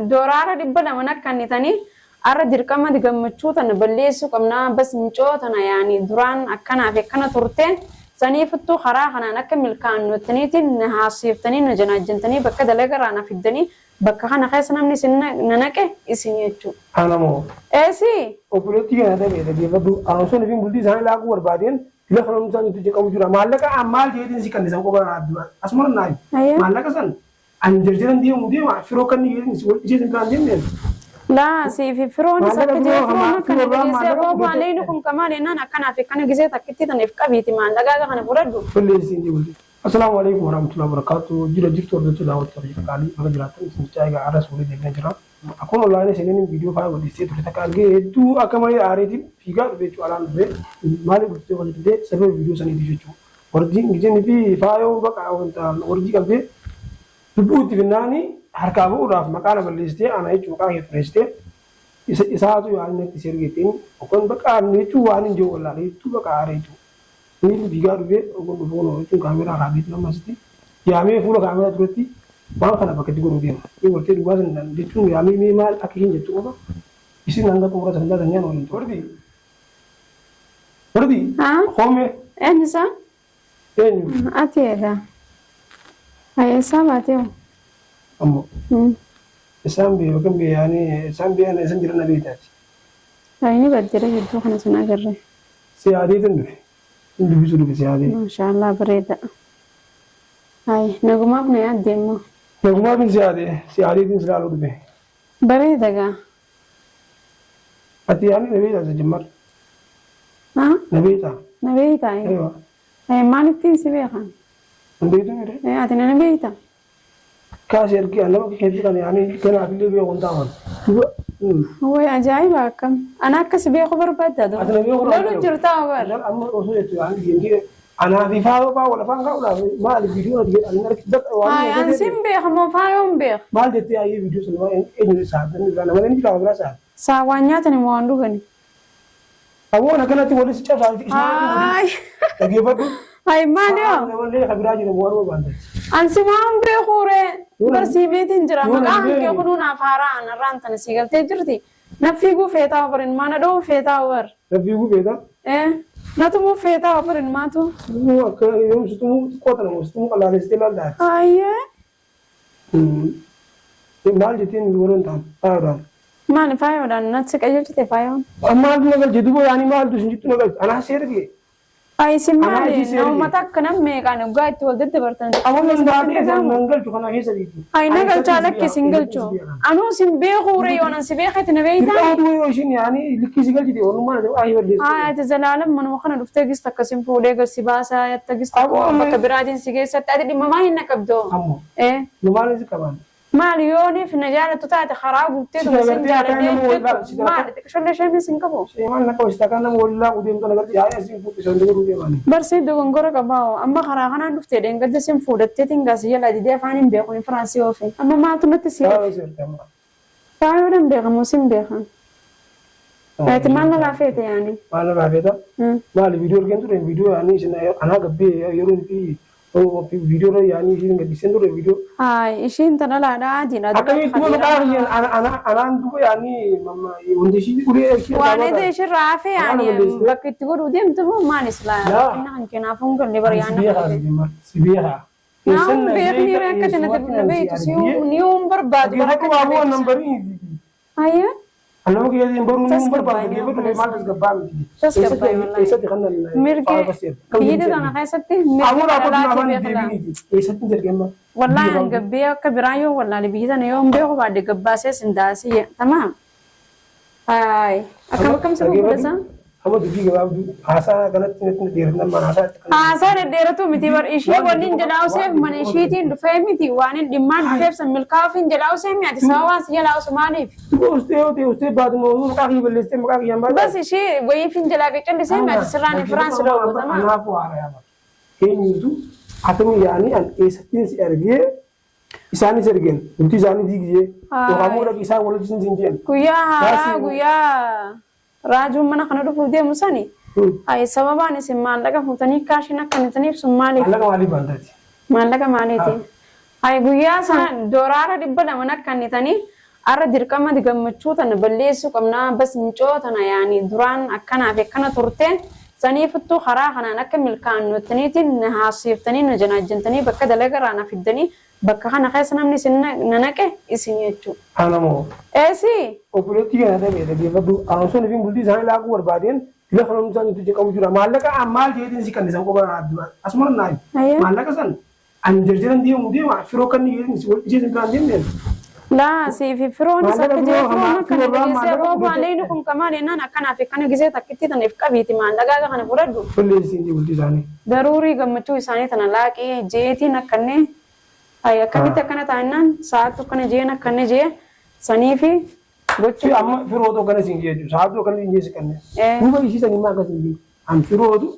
Dooraara 200 nakkannitanii arra dirqama gammachuu tana balleessuu qabnaa bas micoo tana yaani duraan akkanaa fi akkana turte saniifuttuu karaa kanaan akka milkaa'annu jettaniitiin na haasofsiiftanii na janaajjantanii bakka dalagarraa na fiddanii bakka kana keessa namni isin na naqe isin jechuu. Ana moo? Ee sii. Obboleettii kana dhabe dhaggeeffadhu. Ana osoo nafin bultii isaanii laaquu barbaadeen dila kana isaan itti jeqamu jira. Maallaqa an maal jeetiin si kannisan qofa asuma naayu. Ayyee. Maallaqa san an jarjaran deemu deema firoo kan jeetiin si wal ishee sin biraan deemneen. Laa sii fi firoonis Maallaqa akka jee firoo firoon hamaa akkana firoo irraa dhageessee maallaqa aboo fudhate. maaleyni kun kamaal jennaan akkanaa fi akkana gisee takkitti tana if qabiiti maallaqaa kana fudhadhu. Balleessiin jiru. Assalaamu alaikum warahmatullahi wabarakatuh. Jira jirtu hordoftoota daawwattoota biyya qaalii bakka jiraattan isin jechaa egaa arras walii deebinee jira. Akkuma online seeneen viidiyoo faaya godhistee ture takka argee hedduu akka malee aareetiin fiigaa dhufe jechuudha alaan dhufe maaliif dhuftee waliin dhufe sababa viidiyoo saniitiif jechuudha. Wardiin gijeenii fi faayoo baqa wanta wardii qabdee lubbuu itti finnaanii harkaa bu'uudhaaf maqaa na balleessitee ana jechuudha maqaa kee xureessitee isa isaatu yaadni natti si ergeettiin okon baqa jechuun waan hin jiru wallaalee hedduu baqa aaree jechuudha. Miilli fiigaa dhufee oguun dhufu kunoo jechuun kaameeraa kaafeetu nama asitti yaamee fuula kaameeraa duratti waan kana bakka itti godhuu deema. Yoo gartee dhugaa san jechuun yaamee mee maal akka isheen jettu qofa isin hanga xumura sagantaa sanyaan waliin ture. Wardi wardi Haa? hoomee Eenyu isaa? eenyu Ati egaa. Haa eessaa baatee hoo? ammoo isaan biyya yookiin biyya yaanii isaan biyya isaan jiran na beektaati. Haa inni baddira jidduu kana sin agarre. Si yaadeetin dhufe. Sin dubbisuu dhufe si yaadee. Maashaallah bareeda. Hayi nagumaaf na yaadde immoo. Nagumaafin si yaade. Si yaadeetin si laaluu dhufe. Bareeda gaa. Ati yaani na beektaa isa jammar. Haa? Na beektaa? Na beektaa? Eewa. Hayi maalittiin si beekan? Hin beektuu mire? Ati na beektaa? Kaasi ergi an nama keetii kana yaani ganaaf illee beeku hin taa'an. Duba. Way ajaa'iba akkam. Ana akka si beeku barbaadda Ati na beeku Lolu jirtaa bar. Amma osoo jettu yaani deemtee anaa fi faayoo faa wal afaan kaa'uudhaaf maali viidiyoo ati ani argi bakka waan Hayi an sin beeka moo faayoon beeka? Maal jettee ayyee viidiyoo sana waan eenyu saaddan irraa nama inni jira biraa saadda. Saa waan nyaatani moo waan dhugani? Aboon akkanatti walitti si cabsaa Hayi. Dhaggeeffadhu. Hayi maali Sa'aan hoo? namallee kan biraa jiru waan barbaaddan. An si waan beekuure Yoo bar siimeetiin jira yoo maqaan nan kee beekne. kunuu naaf haaraa an irraan tana sii galtee jirti. Na fiiguu feetaa bar ilmaa na dhowuu feetaa bar. Na fiiguu feetaa? Eh na tumuu feetaa bar ilmaatu. Situmuu akka yoom situmuu xiqqoo tana moo situmuu qalaalessitee laaltaa? Hayyee. Maal jettiin dubaroon ta'an faayoodhaan. Maali faayoodhaan natti si qajeelchite faayoon? Maaltu na galche duba yaani maaltu isin jittu na galche anaa si erge. Ayi isin Anaa maali ishii si erge. nama takka nam meeqaan dhugaa itti wal daddabartan Amma nan baatee isin nan galchu kana keessa beektu. Ayi na galchaa lakki isin galchu. Anuu isin beekuu ree yoon an si beekeeti na beektaa? Dirqama duba yoo ishiin yaani likkii si galchite onnummaa na ta'u ayi balleessu. Haa ati zalaalam manuma kana dhuftee gista akkasin fuudhee gad si baasaa yatta gista Aboo amma- bakka biraatiin si geessatti ati dhimma maal hin naqabdoo? Ammoo. Eh. Nu maal si qaban? Maali yooniif na jaalattu taate karaa guuttee Si tuma sin agartee akka jaaladhee nama wal jettu si maali xiqqishollee isheen sin qabu? Maal na qabu si takka nama wal laaqu deemtu na galti yaa'ee asiin fuudhu isaan godhuu deemani. Barsii dogongora qabaa amma karaa kanaan dhuftee dheengadda sin fuudhatteetiin gaasi jalaa didee afaan hin beeku hin firaansii oofe. Amma maaltu natti si Faayoo si erge amma. Faayoodhaan beeka moo sin beeka? Ati maal narraa feete yaani? Maal narraa feeta? Maali viidiyoo argeen ture viidiyoo yaani isin anaa gabbee yeroo fi viidiyoo irra yaani isin gaddiseen ture viidiyoo. Haay ishiin ta dhalaadha adiidha. Akkamitti duba maqaa kiyyaan anaan duba yaani wanti ishii ulee ishii Waan ede ishirraa hafe yaani bakka itti godhuu deemtu moo maali silaa rakkina kan keenaaf hin galle bara Si yaani beekaa si beekaa. Naam beekni ree akka kanatti na beektu si ni hin barbaadu bara Dhaggeeffadhu akka waa bu'aa na nan beektu. barii. Ayya. Nama kiyya hin baruu ni hin barbaadu Tasgabbaa'e dhaggeeffadhu maal tasgabbaa miti. Tasgabbaa'e wallahi. Eessatti kan nan Mirgi biyyi tana keessatti mirgi Abuun akkuma dhalaatii afaan beekla. deebiiniiti. Eessatti hin ergamma. Wallahi an gabbee akka biraa yoo wallaale biyyi tana yoo hin beeku baadhe gabbaasee sin daasii tamaam. Haay. Akkam akkam si gurgurasa? Amma dubbii gabaabduu haasaa kanatti natti dheeratin amma haasaa itti kan. Haasaa dhedheeratu miti bar ishii wanni hin jedhaa useef mana ishiitiin dhufee miti waan hin dhimmaan dhufeef san milkaa'uuf hin jedhaa usee mi ati sababa waan si jalaa usu maaliif? Duba ustee yoo ta'e ustee baatuma osoo maqaa kiyya balleessitee maqaa kiyyaan baate. Bas ishii wayiif hin jalaa qicallisee mi ati sirraan hin firaan si dhoowwatama. Anaafuu haara yaaba. Eenyutu atami yaanii an eessattiin si argee Isaanis ergeen bultii isaanii diigiyee yookaan immoo dhaqi isaan wal wajjin siin jedhan. Guyyaa haaraa Baasii- guyyaa raajuun mana kana dhufuuf deemu sani hayi sababaan isin maallaqa fuutanii kaashiin akka nitaniif sun maaliif? Maallaqa maaliif baantaati? Maallaqa maaliiti? Hayi guyyaa sana dooraara 200 nakka nitanii Arra dirqama gammachuu tana balleessuu qabnaa bas micoo tana yaani duraan akkanaa fi akkana turte saniifuttuu karaa kanaan akka milkaa'annu jettaniitiin na haasofsiiftanii na janaajjantanii bakka dalagarraa na fiddanii bakka kana keessa namni isin na naqe isin jechuudha. Ana moo? Ee sii. Obboleettii kana dhagee dhaggeeffadhu. Aansoon fi bultii isaanii laaquu barbaadeen lafa namni isaan itti jeqamu jira. Maallaqa an maal jeetiin si kannisan qofa naa dura. Asuma naa himi. Maallaqa san an jarjaran deemu deema firoo kan jeetiin si wal ishee sin biraan deemneen. Laa siifi firoonis Maallaqa akka jee firoo firoon hamaa akkana firoo irraa dhageessee maallaqa aboo fudhate. maaleyni kun kamaan jennaan akkanaa fi akkana gisee takkitti tana if qabiiti maallaqaa kana fudhadhu. Balleessiin bultii isaanii. Daruurii gammachuu isaanii tana laaqii jeetiin akkanne hay akkamitti akkana taa'ennaan sa'aattu akkana jeen akkanne jee saniifi gochuu Fi amma firootu akkana siin jee jechuudha. Sa'aatuu akkana siin jee si qanne. Eh. Duuba ishii sanii maa akkas hin jee. An firootu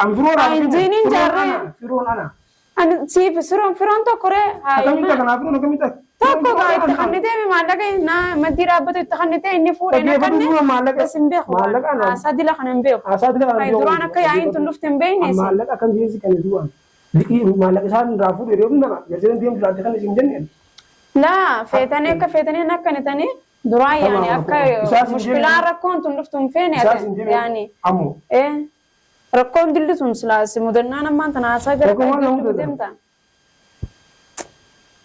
an firoo Ay, hin jeeniin jaarree. Firoon ana. Ani siif firoon firoon tokko ree haa Akkamitti akkanaa firoon akkamitti akka. Tokko gaa itti kannitee mi maallaqa naa maddii dhaabbatu itti kannitee inni fuudhee na Dhaggeeffadhu kanne dura maallaqa- bas hin beeku waan. maallaqa ana- Haasaa dila kana hin beeku. Haasaa dila kana hin Ay, beeku. duraan akka yaa'iin tun dhufte hin beekne isin. Maallaqa akkam jee si qanne duwwaan. Liqii maallaqa isaan irraa fuudhu yeroo hunda jarjareen deemtu laatte kan isin jenneen. Laa feetanii akka feetanii hin akkanitanii duraan yaani akka Isaas hin mushkilaa jenne. rakkoon tun dhuftu hin feene Isaas ati hin jenne. yaani. Ammoo. Eh rakkoon dilli tun silaa si mudannaan ammaan tana haasaa gara Rakkoon waan nama dhaggeeffatu mudatan. deemta.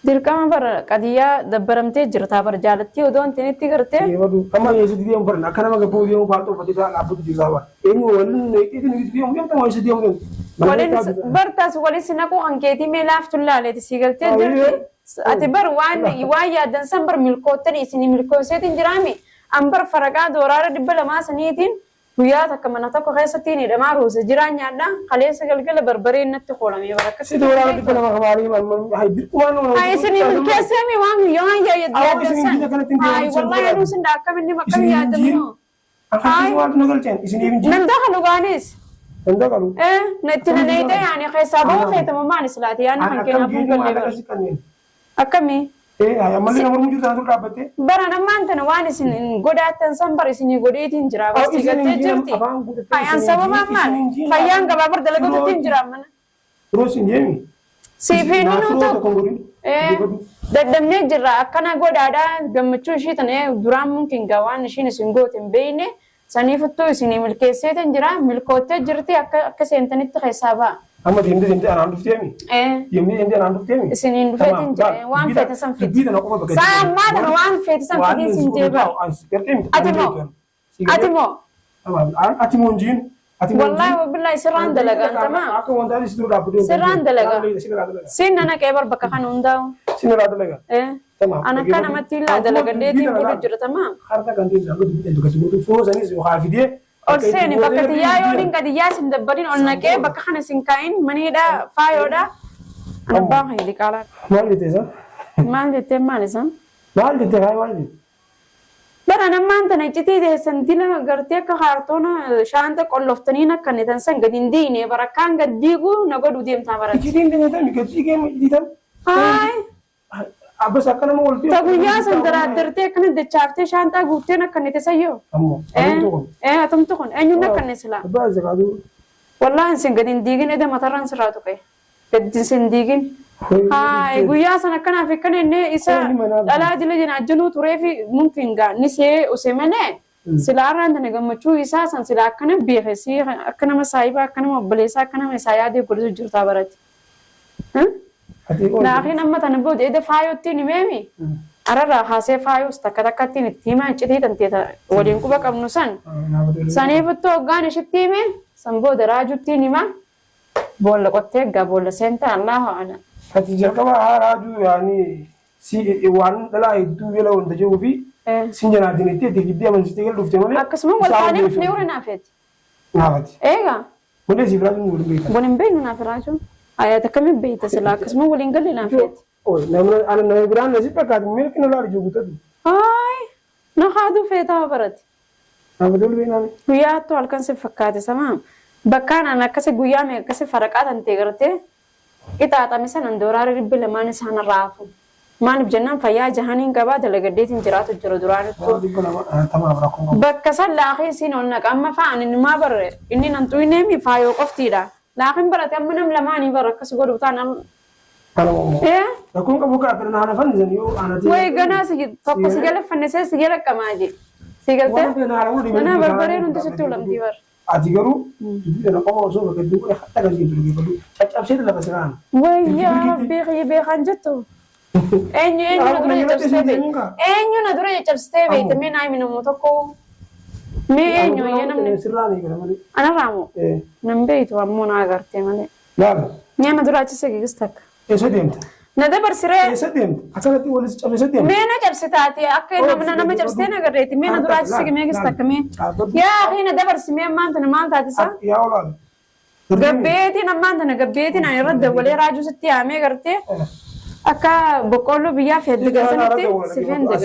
Dirqama bara qadiyyaa dabbaramtee jirta bara jaalattii odoo hin tinitti gartee. Dhaggeeffadhu. Amma eessatti deemu baran akka nama gabboo deemu paartoo uffatee taa'aa dhaabbatu jirraa bara. Eenyu waliin eetiin deemu deemta moo eessatti deemu deemta? Waliin bartaas waliin si naquu kan keetii mee laaftu laaleeti si galtee jirti. Ati bar waan waan yaaddan san bar milkoottanii isinii milkooseetiin jiraami. An bar faraqaa dooraara 200 saniitiin guyyaa takka mana tokko keessatti hin hidhamaa ruusa jiraan nyaadha. Kaleessa galgala barbareen natti koolamee bara Si akkasii. dooraara 200 kamaalii dirqumaan Ay isinii milkeesseemi waan waan Awwa, yaaddan isin san. biyya kanatti hin Ay deebiin wallahi san aduu sin akkamitti Isin akkami hin yaadamu. Akkasumas waan nu galcheen isin hin jiru. Nan dakalu gaanis. Dandaqalu. Eh, na itti naneeyte yaani keessaa bahuu feetama maal islaati yaani kan Akkam keenyaaf hin jechuun galle maallaqa bara. si kanneen. Akkamii? Eh, ammallee nama mormuu jirtu sana dura dhaabbattee. Baran ammaan tana waan isin hin godaattan san bar isinii godheetiin jira Aw, basti isin galtee hin jiran jirti. afaan guuttattee Fayyaan isin hin sababa jiran, maal? isin hin jiran. Fayyaan gabaa bar dalagatutti hin jira mana. Firoo sin jeemi. Siif inni Naa nuu firoo tokko. tokko hin godhin. Eh, dadhabnee jirra akkana godhaadha gammachuu ishii tana duraan mumkin gaa waan ishiin isin goote hin beekne saniifuttuu isinii milkeesseetiin jira milkoottee jirti akka akka seentanitti keessaa ba'a. Amma deemtee deemtee anaan dhufteemi. Eh, Deemtee deemtee anaan dhufteemi. isiniin dhufeetiin jira waan feete san fidi. Dubbii tana qofa bakka Saa ammaa tana waan feete san fidii sin jee bara. Ati moo? Ati moo? Ati moo hin jiin? Ati moo hin Wallaahi jiin? wabillahi sirraan dalagaan tamaa. Akka wanta ati si dura dhaabbatee. Sirraan dalaga. Siin nana qeebar bakka kana hundaa'u. Sinirraa dalaga. Eh, Tamam. An akka namatti illaa dalagadheetiin bulu jira tamaa. Harka kan ta'e lafa dubbii bakka si firoo sanis yookaan fidee. Ol seeni bakka xiyyaa yoo hin qadiyyaa sin dabbalin ol naqee bakka kana sin kaa'in maniidha faayoodha. An abbaa kan diqaalaa. Maal jettee isa? Maal jettee maal isa? Maal jettee kaayee maal jettee? Bara nammaan tana iccitii teessan dila gartee akka kaartoona shaanta qolloftaniin akka inni tan san gadi hin diine bara akkaan gad diigu na godhu deemtaa baratti. Iccitiin deemtan gadi geema iccitan. Haay Abbas akka nama wal ta guyyaa san daraaddartee akkana dachaaftee shaanxaa guutteen akka inni tasayyoo. Ammoo. Eh Atumtu kun. eh atumtu kun eenyuun akka inni silaa. Abbaa zakaatu. Wallaahi isin gadi hin diigin eda matarraan sirraa tuqe. Gadi isin diigin. Haay guyyaa san akkanaaf akkana inni isa Inni manaa dhalaa jila jinaajjanuu tureefi mumkin gaa ni see use malee silaa irraan tana gammachuu isaa san silaa akkana beeke si akka nama saayibaa akka nama obboleessaa akka nama isaa yaadee godhatu jirtaa barate. Ati Laakiin amma tana booda eda faayottiin himeemi ararraa kaasee faayos takka takkattiin itti himaa iccitii tantee waliin quba qabnu san saniifuttuu hoggaan ishitti hime san booda raajuttiin himaa boolla qottee eeggaa boolla seentaa Allahu a'lam. Ati jalqaba haaraajuu yaani si waan dhalaa hedduu jala wanta jiruu fi sin jalaa dinettee itti giddee amansiistee gala dhufte malee. Akkasuma wal taanee dhufnee warra naafeeti. Naafati. Eegaa Malee siif raajuun waliin beekan. waliin beeknu naaf raajuun. Ayaat akkamiin beekta silaa akkasuma waliin galle naafeeti. Oi, namni ana nama biraan na si fakkaatu milki na laala jiru guuttatu. Haay na haaduu feetaa barate. Naafati wal beeknaani. Guyyaa hattuu halkan si fakkaate samaa bakkaan an akkasi guyyaa meeqa akkasi faraqaa tantee gartee qixaaxame sanan dooraara 200 isaan irraa hafu. Maaliif jennaan fayyaa jahaniin qabaa dalagaddeetiin jiraatu jira duraanittuu. 200 tamaaf rakkoon qabu. Bakka san laakiin siin ol naqa amma fa'aan inni maa barre inni nan xuyneemi faayoo qoftiidha. Laakiin barate amma nam lamaanii bara akkas godhu taan Kanuma immoo. Ee? Rakkoon qabu akka fedhan haala fannisan yoo aanatee. Wayi ganaa si tokko si jala fannisee si jala qamaa jee. Si Waan galtee? fedhan haala godhi. Mana barbareen hundi sitti ulamtii bar. Ati garuu dubbii kana qofa osoo bakka hedduu godhe hadha kan jiru dhaggeeffadhu. Caccabsee lafa siraan. Wayyaa beekii beekaan jettu. Eenyu eenyu na dura caccabsitee beekte? Eenyu na dura caccabsitee beekte? Mee naa himi namuu tokko. Mee eenyu wayya namni? Sirraan eegala malee. Anarraa moo? Nan beektu ammoo na agartee malee. Laala. Mee na dura achi segigis takka. Eessa deemta? Na dabarsiree. Eessa deemta? Akkanatti walis cabse eessa deemta? Mee na cabsitaati akka namna nama cabsitee na agarreeti. Mee na dura achi segi mee gis takka mee. Yaa akhi na dabarsi mee ammaan tana maal taate isaa? Yaa olaal. Gabbeetiin ammaan tana gabbeetiin ani irra dawwalee raajuu sitti yaamee gartee akka boqqoolloo biyyaa feette galsanitti si feende.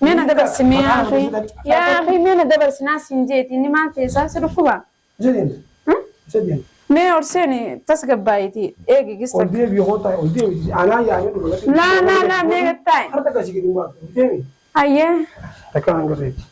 Mee na dabarsi mee yaa akhi. Yaa akhi mee na dabarsi naa siin jeeti inni maal ta'e isaa si dhukkuba? Eessa deemta? Eessa deemta? Mee ol seeni tasgabbaayiti eegi gis Ol takka. deebi'i kottaa ol deebi'i. Anaa yaamee dhufa. Laa laa laa mee gattaa'e. Harka akkasii gadi hin baatu. Ol deebi'i. Hayyee. Takka hanga reeti.